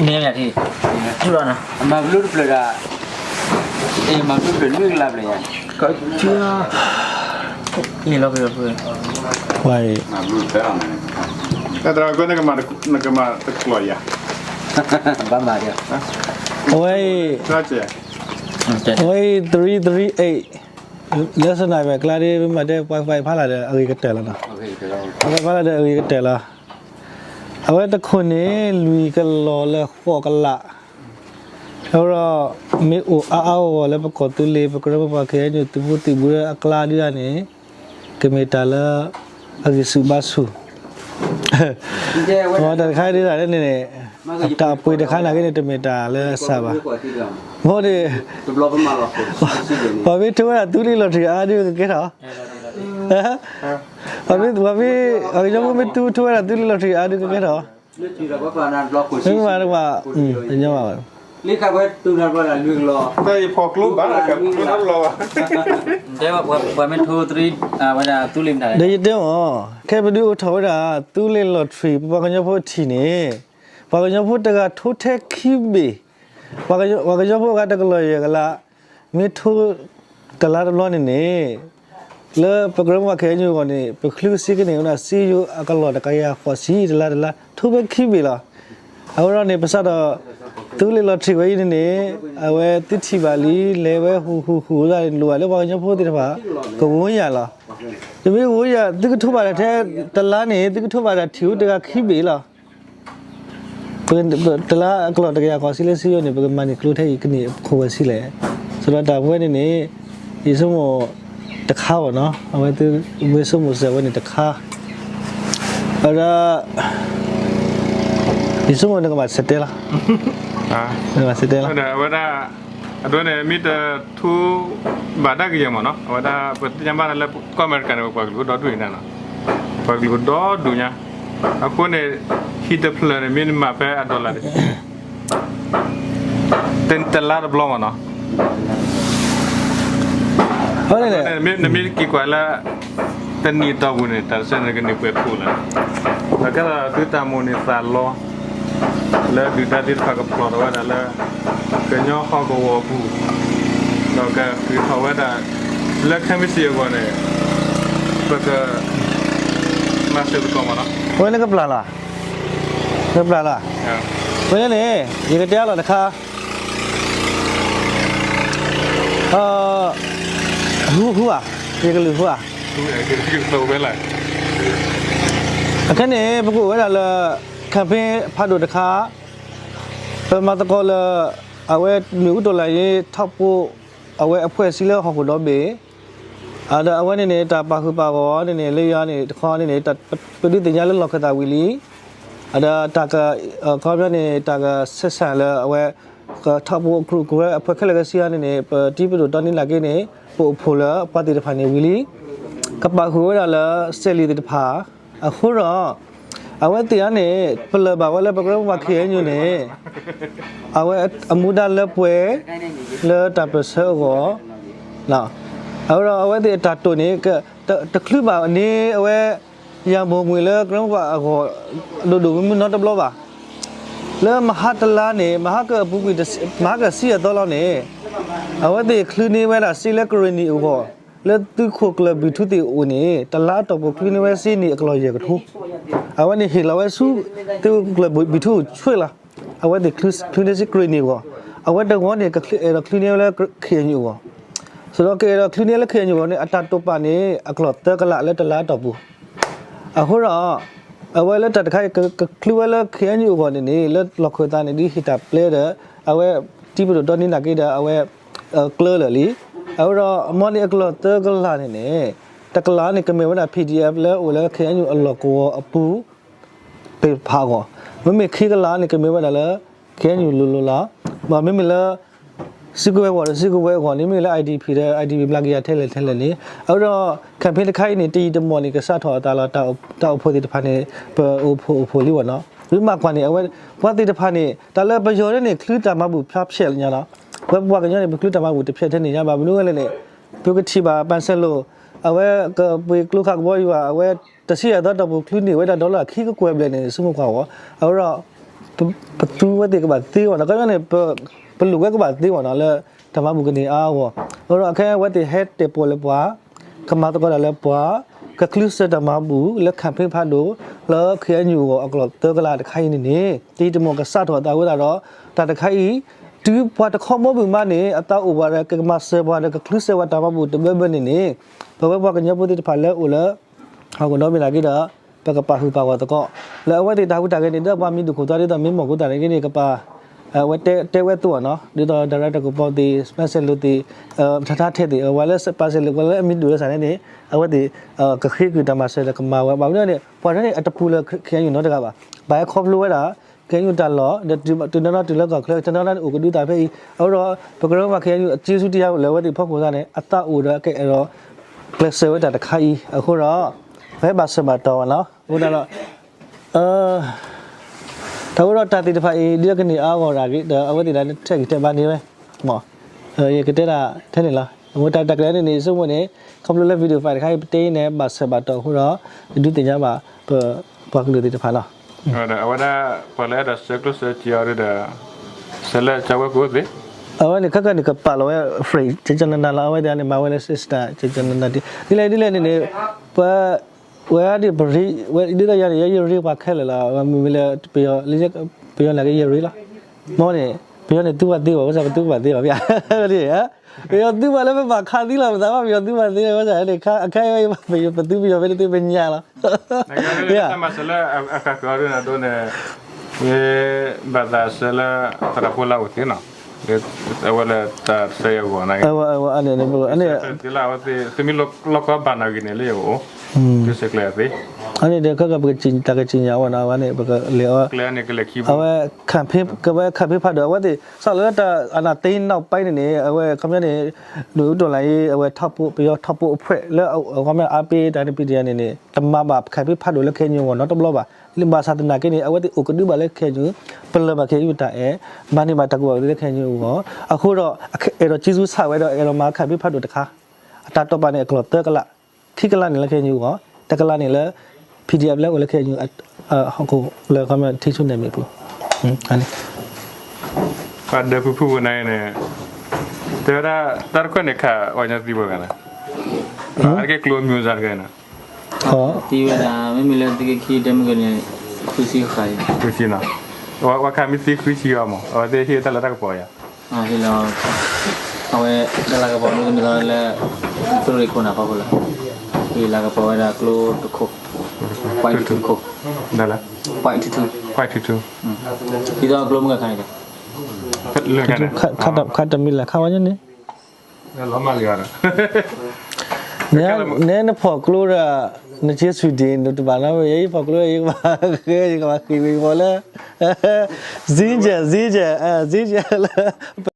န့ၣ် မၤဘျုးတဖျၢၣ်ဒၣ်, မၤဘျုးတဖျၢၣ်လွံၢ်ကလးဖျၢၣ်ယါ, ဝဲအံၤ, သရၣ်ကီ နကမၤတကျိၤယါ, ဘၣ်မၤဒီး, အဝဲအံၤ, အဝဲအံၤ three three eight လၢစနၢၣ်ပၢၣ်ကျါဒ် မ့ၢ်မၤတဲ ပှၤဖးဖးလၢ်ဒီးအဂ့ၤကတၢၢ်လီၤနီၤ, ပှၤဖးဖးလၢ်ဒီးအဂ့ၤကတၢၢ်လီၤ. အဝဲတခိၣ်န့ၣ် လွံၢ်ကလီၢ်လၢဃိးကလး, အဝဲဒီး မ့ၢ်အိၣ်အါအါဂီၢ်ဂီၢ်လၢပကီၢ်သူလ့ၤ ပကရၢမိၢ်ပှၢ် ခ့ၣ်အဲၣ်ယူၣ် သုးဖိသံၣ်ဘိလၢအကျါဒ်န့ၣ်, ကမ့ၢ်တၢ်လၢ အဂံၢ်ဆူၣ်ဘါဆူၣ်, တၢ်တခါဒ်န့ၣ်န့ၣ်, တၢ်အပှ့ၤတခါနာ်က့န့ၣ် တမ့ၢ်တၢ်လၢအစှၤဘၣ်, မ့ၢ်ဒီး ပှၤမ့ၢ်ထိဝဲဒၣ်သူလ့ၤလီၤတံၢ်အါဒုးကကဲထီၣ်, ပှၤမ့ၢ်, ပှၤကညီဖိမ့ၢ်သူထိဝဲဒၣ်သူလ့ၤလီၤတံၢ်အါဒုးကကဲထီၣ်, မ့ၢ်ဘၣ်တဘၣ်, တညီဘၣ်, လၢ ဒီးယတဲမ့ၢ်, ပှၤမ့ၢ်ထိတရံး, ဝဲဒၣ်သူလ့ၤမတၤလဲၣ်, ဒီးယတဲမ့ၢ်, ခဲပဒုးအိၣ်ထီၣ်ဝဲဒၣ် သူလ့ၤလီၤတံၢ် ပပှၤကညီဖိထံၣ်န့ၣ်, ပှၤကညီဖိတဂၤထိထဲခံဘ့ၣ်, ပှၤကညီဖိအဂၤတကလီၢ်ယဲၢ်ကလး, မ့ၢ်ထိ တလါတဘျီန့ၣ်န့ၣ်, လၢပကရၢမိၢ်ပှၢ် ခ့ၣ်အဲၣ်ယူၣ်အဂီၢ်န့ၣ် ပချုးကစ့ကန့ၢ်ဝဲဒၣ် စ့ယိၤအကလီၢ်တကယၤဃိးဆံ တလါတလါ ထိဖဲခံဘ့ၣ်လီၤ. အဃိဒီးန့ၣ် ပစးထီၣ် သူလ့ၤလီၤတံၢ်ဝဲအံၤန့ၣ်န့ၣ်, အဝဲသုထံၣ်ဘၣ်လံ လဲၤဝဲဟူးဟူးဟူးဒၣ်န့ၣ် လိၣ်ဘၣ်လၢပှၤကညီဖိသ့ၣ်တဖၣ် ကဝီၤယၤလီၤ. တမ့ၢ်ကဝီၤယၤ သုကထိဘၣ်တၢ်ထဲတလါန့ၣ် သုကထိဘၣ်တၢ်ထံၣ်အိၣ်တဂၤခံဘ့ၣ်လီၤ. တလါအကလီၢ်တကယၤဃိးဆံလၢစ့ယိၤန့ၣ် ပကမၤန့ၢ်ကျိထဲအံၤကန့ၢ်ခိၣ်ဝဲဆံလဲၣ်. စးထီၣ်တၢ်ပဝဲန့ၣ်န့ၣ်, ယဆိကမိၣ်တခါဘၣ်နီၤ, အဝဲသုမ့ၢ်ဆိကမိၣ်စၢၤဝဲန့ၣ်တခါ, အဝဲဒၣ် ယဆိကမိၣ်နကဘၣ်ဆဲးတဲလီၤ, နကဘၣ်ဆဲးတဲလီၤ. အဝဲဒၣ် အဒိန့ၣ် မ့ၢ်တထိဘၣ်တၢ်ကယဲၢ်မးနီၤ, အဝဲဒၣ်ပသ့ၣ်ညါဘၣ်လၢကီၢ်အမဲရကၤန့ၣ် ပှၤကလုာ်အိၣ်ဒီဒူၣ်အံၤန့ၣ်နီၤ, ပှၤကလုာ်အိၣ်ဒီဒူၣ်ညါ, အဃိန့ၣ် ဟံၣ်တဖျၢၣ်န့ၣ် မ့ၢ်နမၤဖဲအdollarန့ၣ် တလါတဘျီမးနီၤ, နမ့ၢ်က့ၤကွၢ်လၢ တနံၣ်အတီၢ်ပူၤန့ၣ် တၢ်တဆၢန့ၣ်ကန့ၢ်ပှဲၤခိၣ်လၢ, ဒီးကဲသိးသုတၢ်မိၣ်န့ၢ်သးလီ လၢဒုၣ်ဒါသ့ၣ်တဖၣ်ကဖျိးထီၣ်ဝဲဒၣ်လၢ ကညီဟီၣ်ကဝီၤအပူၤ, ဒီးကဃ့ၢ်ထီၣ်ဝဲဒၣ် လၢခဲမုၢ်ဆ့ၣ်အဂီၢ်န့ၣ် ပက မၤစၢၤသကိးမးနီၤ, ဝဲန့ၣ်ကပျၢ်လီၤ, ကပျၢ်လီၤ, ဝဲန့ၣ်န့ၣ် ယကတဲအလီၢ်တခါ ဟူဧါ, ယကလုၢ်ဟူဧါ, အခဲန့ၣ် ပကအိၣ်ဝဲဒၣ်လၢ campaign ဖးဒိၣ်တခါ, ပမၤသကိးလၢ အဝဲနွေဦးတော်လှန်ရေး ထောက်ပို့ အဝဲအဖွဲ့အစည်းလၢဟီၣ်ခိၣ်ဒီဘ့ၣ်, ဒီးအဝဲန့ၣ်န့ၣ် တၢ်ပာ်ဃုာ်ပာ်ဂီၢ်န့ၣ်န့ၣ် လၢယၤန့ၣ်တခီန့ၣ်န့ၣ် ပဒုးသ့ၣ်ညါလၢလီၢ်ခၢၣ်သးဝံၤလံ, ဒီးတၢ်က ခီပညီန့ၣ် တၢ်ကဆဲးဆၢလၢအဝဲ ထောက်ပို့ ကရူၢ်ကရၢအဖွဲ့ခဲလၢာ်ခဲဆ့အံၤန့ၣ်န့ၣ် ပတံၤပဒိၣ်တီနံၤနာ်က့န့ၣ် ပအိၣ်ဖှိၣ်လၢပှၤသ့ၣ်တဖၣ်န့ၣ်ဝံၤလံ, ကပာ်ဃုာ်ဝဲဒၣ်လၢစဲးလံၤသ့ၣ်တဖၣ်, အဃိဒီး အဝဲသ့ၣ်အံၤန့ၣ် ပလၢၢ်ဘၣ်ဝဲလၢပကရၢမိၢ်ပှၢ် ခ့ၣ်အဲၣ်ယူၣ် န့ၣ် အဝဲအမူဒါလၢပှဲၤ လၢတၢ်ပၢၢ်ဆၢအဂီၢ်, အဃိဒီးအဝဲသ့ၣ်အတၢ်တိာ်န့ၣ် တချုးဘၣ်န့ၣ် အဝဲ ယၤမိၢ်မှံၤလၢကရၢမိၢ်ပှၢ်အဂီၢ် ဒိၣ်ဒိၣ်မုၢ်မုၢ်နီတဘျီဘၣ်. လၢမဟါတလါန့ၣ် မဟါကအပူၤကွံာ် မဟါကဆံအသီလီၤန့ၣ် အဝဲသ့ၣ်ချုးန့ၢ်ဝဲဒၣ်စ့လၢကရ့ၣ်နံၣ်အဂီၢ် လၢသုးခိၣ်ကျၢၢ်ဘံၣ်ထူသ့ၣ်အအိၣ်န့ၣ် တလါအတီၢ်ပူၤချုးန့ၢ်ဝဲစ့န့ၣ်အကလီၢ်ယဲၢ်ကထိ, အဝဲန့ၣ်ဟ့ၣ်လီၤဝဲဆူ သုးခိၣ်ကျၢၢ်ဘံၣ်ထူဆှၢလီၤ. အဝဲသ့ၣ်ချုးန့ၢ်စ့ကရ့ၣ်နံၣ်အဂီၢ်, အဝဲတဂီၤန့ၣ် ကအဲၣ်ဒိးချုးန့ၢ်ဝဲလၢ ခ့ၣ်အဲၣ်ယူၣ် အဂီၢ်, စးထီၣ်ကအဲၣ်ဒိးချုးန့ၢ်လၢ ခ့ၣ်အဲၣ်ယူၣ် အဂီၢ်န့ၣ် အတၢ်တိာ်ပာ်န့ၣ် အကလီၢ်သၢကလးလၢတလါအတီၢ်ပူၤ, အဃိဒီး အဝဲလၢတၢ်တခါအံၤ ကချုးဝဲလၢ ခ့ၣ်အဲၣ်ယူၣ် အဂီၢ်န့ၣ်န့ၣ် လၢလီၢ်ခၢၣ်သးန့ၣ် ဒ်ဟ့ၣ်တၢ်ပျဲဒီး အဝဲတံၤပဒိၣ်တီနံၤနာ်က့ဒီး အဝဲကျၢလၢာ်လံ, အဃိဒီး မ်န့ၣ်အကလီၢ်သၢကလးန့ၣ်န့ၣ် တကလးန့ၣ် ကမ့ၢ်ဝဲဒၣ် PDF လၢအိၣ်လၢ ခ့ၣ်အဲၣ်ယူၣ် အလီၢ်ကဝီၤအပူၤ သ့ၣ်တဖၣ်အဂီၢ်, မ့မ့ၢ်ခံကလးန့ၣ် ကမ့ၢ်ဝဲဒၣ်လၢ ခ့ၣ်အဲၣ်ယူၣ် လိၤလိၤလီၤ. မ့မ့ၢ်လၢ စုကဝဲၤဝီၤဒီးစုကဝဲၤအဂီၢ်န့ၣ် မ့မ့ၢ်လၢ IDP ဒီး IDP ဘျါကယၤထဲလဲၣ်ထဲလဲၣ်န့ၣ်, အဃိဒီး campaign တခါအံၤန့ၣ် တယံာ်တမီၢ်န့ၣ် ကစးထီၣ်အသးလီၤ. တၢ်အိၣ်ဖှိၣ်သ့ၣ်တဖၣ်န့ၣ် ပအိၣ်ဖှိၣ်အိၣ်ဖှိၣ်လံဘၣ်နီၤ, မ့ၢ်မၤကွၢ်န့ၣ် အဝဲ ပှၤသ့ၣ်တဖၣ်န့ၣ် တၢ်လၢပယီၤဒ်န့ၣ် ချုးတၢ်မၤဘူၣ်ဖျါဖျဲးလၢညါလီၤ. ပဝဲပပှၤကညီန့ၣ် ပချုးတၢ်မၤဘူၣ်တဖျဲးထဲန့ၣ်ညါဘၣ်. မနုၤလဲၣ်န့ၣ် ပကထံၣ်ဘၣ် ပၣ်စဲလိၣ် အဝဲကပှ့ၤကျိခးကဘီယူၤဘၣ် အဝဲတဆံယဲၢ်သီတီၢ်ပူၤ ချုးန့ၢ်ဝဲဒၣ် dollar ခံကကွဲၢ်ဘျဲၣ်န့ၣ် ဆိကမိၣ်ကွၢ်အီၤ, အဃိဒီး ပသူဝဲသ့ၣ်ကဘၣ်သ့ဝဲနီၤ, ခီပညီန့ၣ် ပလိာ်ဝဲကဘၣ်သ့ဝဲနီၤ လၢတၢ်မၤဘူၣ်ကန့ၢ်အါအဂီၢ်, အဃိဒီးခဲအံၤအဝဲသ့ၣ်ဟဲတဲာ်ပီၣ်လၢပှၤ, ကမၤသကိးတၢ်လၢပှၤ, ကချုးစၢၤတၢ်မၤဘူၣ်လၢ campaign ဖးဒိၣ် လၢ ခ့ၣ်အဲၣ်ယူၣ် အဂီၢ်အကျိၤသၢကလးတခါအံၤန့ၣ်န့ၣ် တယံာ်တမီၢ်ကစးထီၣ်အသးဝဲဒၣ်ဒီး တၢ်တခါအံၤ တုၤပှၤတခီဘီမုၢ်မးန့ၣ် အသးအိၣ်ပှၤဒီး ကမၤစၢၤပှၤဒီး ကချုးစၢၤပှၤတၢ်မၤဘူၣ်တဘျီဘျီန့ၣ်န့ၣ် ပဝဲပှၤကညီဖိသ့ၣ်တဖၣ်လၢအိၣ်လၢ ဟီၣ်ခိၣ်ဒီဘ့ၣ်နာ်က့ဒီး ပကပာ်ဃုာ်ပာ်ဂီၢ်သကိး လၢအဝဲသ့ၣ်တၢ်ဟူးတၢ်ဂဲၤန့ၣ် ဒီးပှၤမံၤဒိၣ်ခိၣ်သီဒ်သိးမ့ၢ်မီၢ်ကိသးန့ၣ်က့န့ၣ် ကပာ် အဝဲတဲဝဲသိးနီၤ ဒ်သိး director ကပီၤသ့ၣ် ပှၤစဲးလိာ်သ့ၣ် တၢ်ထဲသ့ၣ် အဝဲလၢပှၤစဲးလိာ် ပှၤလၢအမံၤဒိၣ်လၢစးန့ၣ်န့ၣ် အဝဲသ့ၣ် ကဃ့က့ၤတၢ်မၤစၢၤဒီးကမၤဝဲ ဘၣ်မနုၤန့ၣ် ပှၤတဖၣ်န့ၣ် အတပူၤလၢ ခ့ၣ်အဲၣ်ယူၣ် နီတဂၤဘၣ် ဘၣ်ဟဲခီဖျိဝဲဒၣ် ခ့ၣ်အဲၣ်ယူၣ် တၢ်လီၢ် ဒီးတုၤနီၤနီၤတုၤလၢကီၢ်ချၢ တနီၤနီၤန့ၣ်အိၣ်ကဒုသးဖဲအံၤ အဃိဒီး ပကရၢမး ခ့ၣ်အဲၣ်ယူၣ် အစ့ဆူတယါလၢအဝဲသ့ၣ်ဖီခိၣ်သးန့ၣ် အသးအိၣ်ဒီးအကအဲၣ်ဒိး ကျဲးစၢးဝဲတၢ်တခါအံၤ အဃိဒီး ပဟဲဘၣ်ဆၢဘၣ်တီၢ်ဝဲနီၤ အဃိဒီး တၢ်အိၣ်ဒီးတၢ်သ့ၣ်တဖၣ်အံၤ ဒ်ကန့ၢ်အါဂီၢ်ဒၣ်ဂ့ၤ ဒီးအဝဲသ့ၣ်ဒၣ်ထဲဂံၢ်ထဲဘါန့ၢ်ဝဲ မ် ယကတဲဒၣ်ထဲန့ၣ်လီၤ အဝဲတၢ်တၢ်ကျဲၤန့ၣ်န့ၣ် ဆိကမိၣ်န့ၣ် ခီဖျိလၢ video file တခါအံၤ ပတဲအံၤန့ၣ် ဘၣ်ဆၢဘၣ်တီၢ်အဃိဒီး ယဒုးသ့ၣ်ညါဘၣ် ပပှၤကလုာ်သ့ၣ်တဖၣ်လီၤ အဝဲဒၣ် ပှၤလၢအဲၣ်ဒိးဆှၢကျိၣ်ဆှၢစ့အီၤဒီး ဆှၢလၢကၠီဝဲၢ်ကိးသ့ၣ် အဝဲန့ၣ် ခဲကနံၣ် ကပာ်လီၤဝဲ free ကကနနၤလီၤ အဝဲသ့ၣ်န့ၣ် မၤဝဲလၢ sister ကကနနၤ ဒ်လဲၣ်ဒ်လဲၣ်န့ၣ်န့ၣ် ပ ဝဲဒၣ်ပရ့ ဝဲဒ်သိးယၤန့ၣ် ယရ့ပှၤခဲလၢာ်လီၤ မ့မ့ၢ်လၢ ပယီၤနာ်က့ယရ့လီၤ မ်န့ၣ် ပယီၤန့ၣ်သူဘၣ်သ့ဘၣ် ဝဲစ့ၢ်ပသူကဘၣ်သ့ဘၣ် ပယီၤသူဘၣ်လၢပဘၣ်ခးသံလီၤ ပသးဘၣ်ပယီၤသူဘၣ်သ့ ဝဲစ့ၢ်န့ၣ် အခါအံၤပသူပယီၤဖဲန့ၣ်သုပညါလီၤ တၢ်မၤစၢၤလၢအခါကီဒ်န့ၣ်ဒ်န့ၣ် မ့ၢ်ဘၣ်သးစၢၤလၢ သရၣ်ဖိလၢအိၣ်သ့နီၤ အဝဲလၢတၢ်ဆၢယဂီၢ်န့ၣ် သုမ့ၢ်လီၢ်ကီဘၣ်နာ်ဂ့ၤန့ၣ်လၢယအိၣ် သုဆဲးကျိးသ့ အန့ၣ်ဒီးခဲကပတၢ်ကစံၣ်ညါဝဲနီၤ အဝဲန့ၣ် ပကလဲၤအီၤ အဝဲ campaign ကဝဲ campaign ဖးဒိၣ် အဝဲသ့ၣ် စးလၢတၢ်အာဏာသိမ်းနောက်ပိုင်းန့ၣ်န့ၣ် အဝဲခီပညီန့ၣ် နုၢ်အူတော်လှန်ရေး အဝဲ ထောက်ပို့ ပယီၤ ထောက်ပို့အဖွဲ့ လၢအဂီၢ်မ့ၢ် အားပေး တၢ်န့ၣ် ပီၣ်တီၣ်ယၤန့ၣ်န့ၣ် တမၤဘၣ် campaign ဖးဒိၣ်လၢ ခ့ၣ်အဲၣ်ယူၣ် အဂီၢ်နီတဘျီဘၣ် ဘၣ်ဆၣ်သနာ်က့န့ၣ် အဝဲသ့ၣ်အိၣ်ကဒုဘၣ်လၢ ခ့ၣ်အဲၣ်ယူၣ် ပလၢၢ်ဘၣ် ခ့ၣ်အဲၣ်ယူၣ် တၢ်အဲၣ် မၤန့ၢ်ဘၣ်တၢ်ကူၣ်ဘၣ်ကူၣ်သ့လၢ ခ့ၣ်အဲၣ်ယူၣ် အဂီၢ် အဃိဒီး အဲၣ်ဒိးစံးဆူၣ်ဆးဝဲဒီး အဲၣ်ဒိးမၤ campaign ဖးဒိၣ်တခါ အတၢ်တိာ်ပာ်န့ၣ် အကျိၤသၢကလး ခံကလးန့ၣ်လၢ ခ့ၣ်အဲၣ်ယူၣ် အဂီၢ် တကလးန့ၣ်လၢ PDF လၢအိၣ်လၢ ခ့ၣ်အဲၣ်ယူၣ် ဟီၣ်ခိၣ်လၢ ထံဆူၣ်န့ၣ်မ့ၢ်ပူၤ ပှၤဒၢးဖုဖုပူၤန့ၣ်န့ၣ် တဲဝဲဒၣ် တၢ်တခီန့ၣ်ခး ပှၤကညီသံပှဲၤဂၤလဲၣ် အါတက့ၢ်ကျိ မျိုးစား တဂၤန့ၣ် သံဝဲဒၣ် မ့မ့ၢ်လၢသုးက့ခံ ဒဲမုၢ်ကန့ၣ် ဃုဆံဃၣ်အံၤ ဃုဆံနီၤ ပှၤခးမ့ၢ်သံဃုဆံအီၤမး အဝဲသ့ၣ်ဟ့ၣ်တၢ်လၢတၢ်ကပီၤယၤ ဟ့ၣ်လီၤ အဝဲ တၢ်လၤကပီၤမ့ၢ်တမ့ၢ်လီၤလၢ သုးရ့ၣ်ခိၣ်နၢ်ဖီခိၣ်လီၤ ဟ့ၣ်လၤကပီၤဝဲဒၣ်ကျိတခိၣ် point two two ခိၣ် point two two ဒ်သိးကျိမ့ၢ်ကခါန့ၣ် ခါတမံၤလၢခါဝဲညါန့ၣ် လီၤမၢ်လံဒီး နဲနဖီၣ်ကျိဒီး နက့ၤ Sweden နတဘၣ်နီၤ ယဲယဖီၣ်ကျိ ယကဘၣ်ဃ့ ယကဘၣ်ဃ့ၢ်ဝံၤဖီၣ်လၢ Zingel Zingel Zingel လၢ